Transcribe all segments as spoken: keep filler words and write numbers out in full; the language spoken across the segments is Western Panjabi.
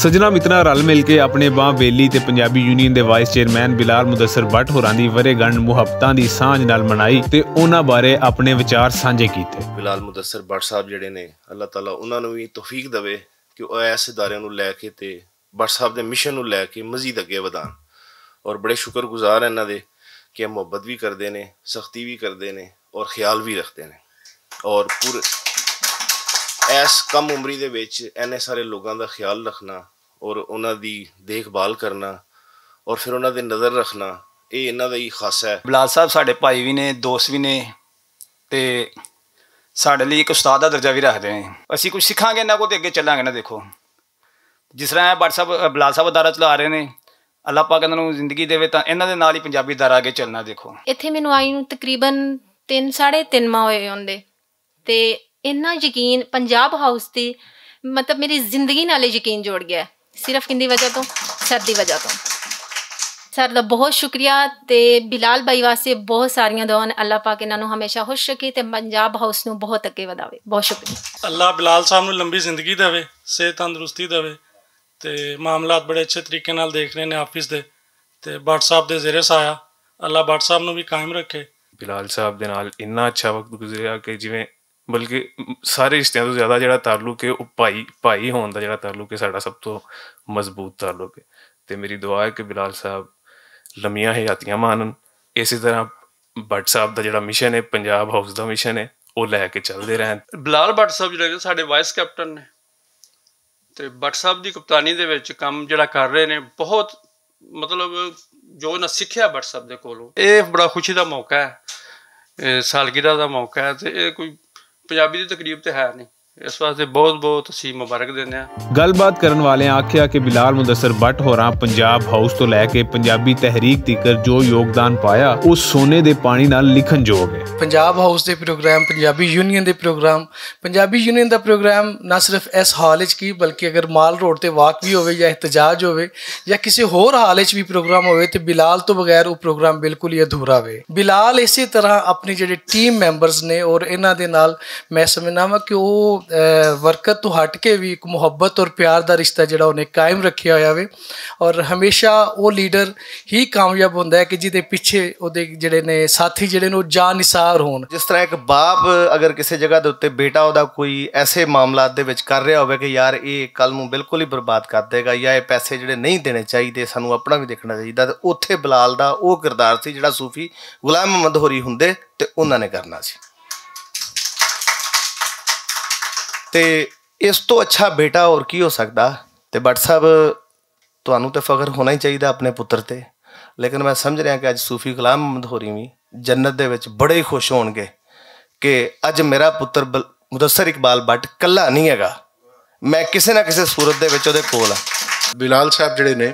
سجنا متنا رل مل کے اپنے باں ویلی تے پنجابی یونین دے وائس چیئرمین بلال مدثر بٹ ہوراں دی ورے گنڈ محبتاں دی سانجھ نال منائی تے انہاں بارے اپنے وچار سانجھے کیتے۔ بلال مدثر بٹ صاحب جڑے نے، اللہ تعالیٰ انہاں نوں وی توفیق دے کہ او ایس اداریاں نوں لے کے تے بٹ صاحب دے مشن نوں لے کے مزید اگے ودھان۔ اور بڑے شکر گزار ہیں انہاں دے کہ محبت وی کردے نے، سختی وی کردے نے اور خیال وی رکھدے نے۔ اور پور ایس کم عمری دے وچ اینے سارے لوگاں دا خیال رکھنا اور انہاں دی دیکھ بھال کرنا اور پھر انہاں دے نظر رکھنا، اے انہاں دا ہی خاصہ ہے۔ بلال صاحب ساڈے بھائی وی نے، دوست وی نے، تے ساڈے لئی اک استاد دا درجہ وی رکھدے نے۔ اسی کچھ سکھاں گے انہاں کول تے اگے چلاں گے نا۔ دیکھو، جس طرح اے بٹ صاحب، بلال صاحب ادارہ چلا رہے نے، اللہ پاک انہاں نوں زندگی دیوے تاں انہاں دے نال ہی پنجابی ادارہ اگے چلنا۔ دیکھو، اتھے مینوں آئی نوں تقریباً تین، ساڑھے تین ماہ ہوئے ہوندے، تے انہاں یقین پنجاب ہاؤس تے، مطلب، میری زندگی نال یقین جوڑ گیا ہے۔ صرف کندی وجہ تو؟ سر دی وجہ تو۔ سر دا بہت شکریہ۔ تے بلال بھائی واسطے بہت ساریاں دعاواں نے، اللہ پاک انہاں نوں ہمیشہ خوش رکھے تے پنجاب ہاؤس نوں بہت اگے ودھاوے۔ بہت شکریہ۔ اللہ بلال صاحب نوں لمبی زندگی دے، صحت تندرستی دے، تے معاملات بڑے اچھے طریقے نال دیکھ رہے نے آفس دے، تے بٹ صاحب دے زیر سایہ اللہ بٹ صاحب نوں وی قائم رکھے۔ بلال صاحب دے نال انہاں اچھا وقت گزریا کہ جویں، بلکہ سارے رشتیاں توں زیادہ جڑا تعلق ہے او پائی پائی ہون دا جڑا تعلق ہے ساڈا سب توں مضبوط تعلق ہے۔ تے میری دعا ہے کہ بلال صاحب لمیاں حیاتیاں مانن، اسی طرح بٹ صاحب دا جڑا مشن ہے پنجاب ہاؤس دا مشن ہے، او لے کے چلدے رہن۔ بلال بٹ صاحب جڑے نے ساڈے وائس کیپٹن نے، تے بٹ صاحب دی کپتانی دے وچ کم جڑا کر رہے نے، بہت، مطلب، جو نہ سکھیا بٹ صاحب دے کولوں۔ اے بڑا خوشی دا موقع ہے، اے سالگرہ دا موقع ہے، تے اے کوئی پنجابی دی تقریب تے ہے نہیں۔ اس واسطے بہت بہت اسی مبارک دینے آں۔ گل بات کرن والے آکھیا کہ بلال مدثر بٹ ہوراں پنجاب ہاؤس تو لے کے پنجابی تحریک تیکر جو یوگدان پایا، او سونے دے پانی نال لکھن جوگ ہے۔ پنجاب ہاؤس دے پروگرام، پنجابی یونین دے پروگرام، پنجابی یونین دا پروگرام نہ صرف اس ہال وچ کی، بلکہ اگر مال روڈ تے واک وی ہووے یا احتجاج ہووے یا کسے ہور ہال وچ وی پروگرام ہووے، تے بلال تو بغیر او پروگرام بالکل ہی ادھورا ہووے۔ بلال اسی طرح اپنے جڑے ٹیم ممبرز نے اور انہاں دے نال میں سمجھنا وا کہ او، اے، ورکر تو ہٹ کے وی ایک محبت اور پیار دا رشتہ جڑا انہیں قائم رکھیا ہویا وے۔ اور ہمیشہ او لیڈر ہی کامیاب ہوندا ہے کہ جدے پیچھے او دے جڑے نے ساتھی جڑے نے او جان نثار ہون۔ جس طرح ایک باپ اگر کسی جگہ دے اُتے بیٹا اودا کوئی ایسے معاملات دے وچ کر رہا ہوئے کہ یار، اے کل نوں بالکل ہی برباد کر دے گا یا اے پیسے جڑے نہیں دینے چاہیدے، سانوں اپنا بھی دیکھنا چاہیدا، تے اوتھے بلال دا او کردار سی جڑا صوفی غلام محمد ہوری ہوندے تے انہاں نے کرنا سی۔ تے اس تو اچھا بیٹا اور کی ہو سکدا؟ تے بٹ صاحب، تہانوں تے فخر ہونا ہی چاہیدا اپنے پتر تے۔ لیکن میں سمجھ رہا کہ اج صوفی غلام محمد ہوری وی جنت دے وچ بڑے ہی خوش ہون گے کہ اج میرا پتر بل-، مدثر اقبال بٹ کلا نہیں ہے گا، میں کسے نہ کسے صورت دے وچ اودے کول ہاں۔ بلال صاحب جڑے نے،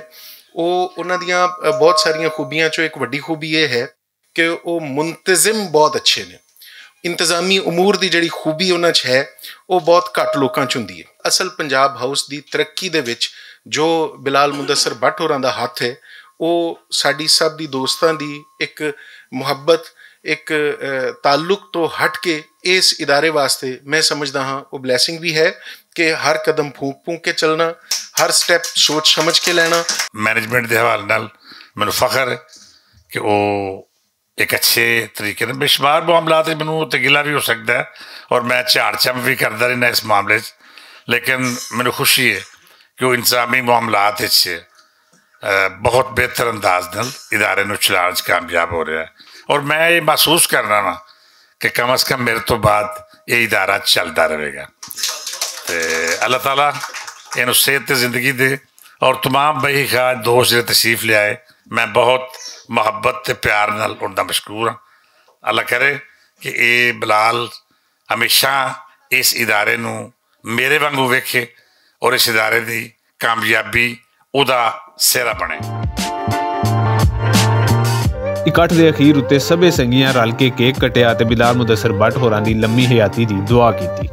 او انہاں دیاں، اہ، بہت ساریاں خوبیاں چوں ایک وڈی خوبی یہ ہے کہ او منتظم بہت اچھے نے۔ انتظامی امور دی جڑی خوبی انہاں چ ہے، او بہت گھٹ لوکاں چ ہوندی ہے۔ اصل پنجاب ہاؤس دی ترقی دے وچ جو بلال مدثر بٹ ہوراں دا ہاتھ ہے، او ساڈی سب دی دوستاں دی ایک محبت، ایک، اہ، تعلق تو ہٹ کے اس ادارے واسطے میں سمجھدا ہاں، او بلیسنگ بھی ہے کہ ہر قدم پھونک پھونک کے چلنا، ہر سٹیپ سوچ سمجھ کے لینا۔ مینجمنٹ دے حوالے نال مینوں فخر ہے کہ او ایک اچھے طریقے نال بے شمار معاملات وچ مینوں تے گلہ بھی ہو سکدا ہے اور میں جھاڑ چم بھی کردا رہنا اس معاملے 'چ، لیکن مینوں خوشی ہے کہ وہ انتظامی معاملات وچ، اہ، بہت بہتر انداز نال ادارے نوں چلاؤن 'چ کامیاب ہو رہا ہے۔ اور میں یہ محسوس کرنا وا کہ کم از کم میرے تو بعد یہ ادارہ چلدا رہے گا۔ تے اللہ تعالیٰ اینوں صحت تے زندگی دے۔ اور تمام بھائی خواہ دوست جڑے تشریف لے آئے، میں بہت محبت تے پیار نال ان دا مشکور ہاں۔ اللہ کرے کہ اے بلال ہمیشہ اس ادارے نوں میرے وانگوں ویکھے اور اس ادارے دی کامیابی اودا سہرا بنے۔ اکٹھ دے اخیر اُتے سبھے سنگیاں رل کے کیک کٹیا تے بلال مدثر بٹ ہوراں دی لمبی حیاتی دی دعا کیتی۔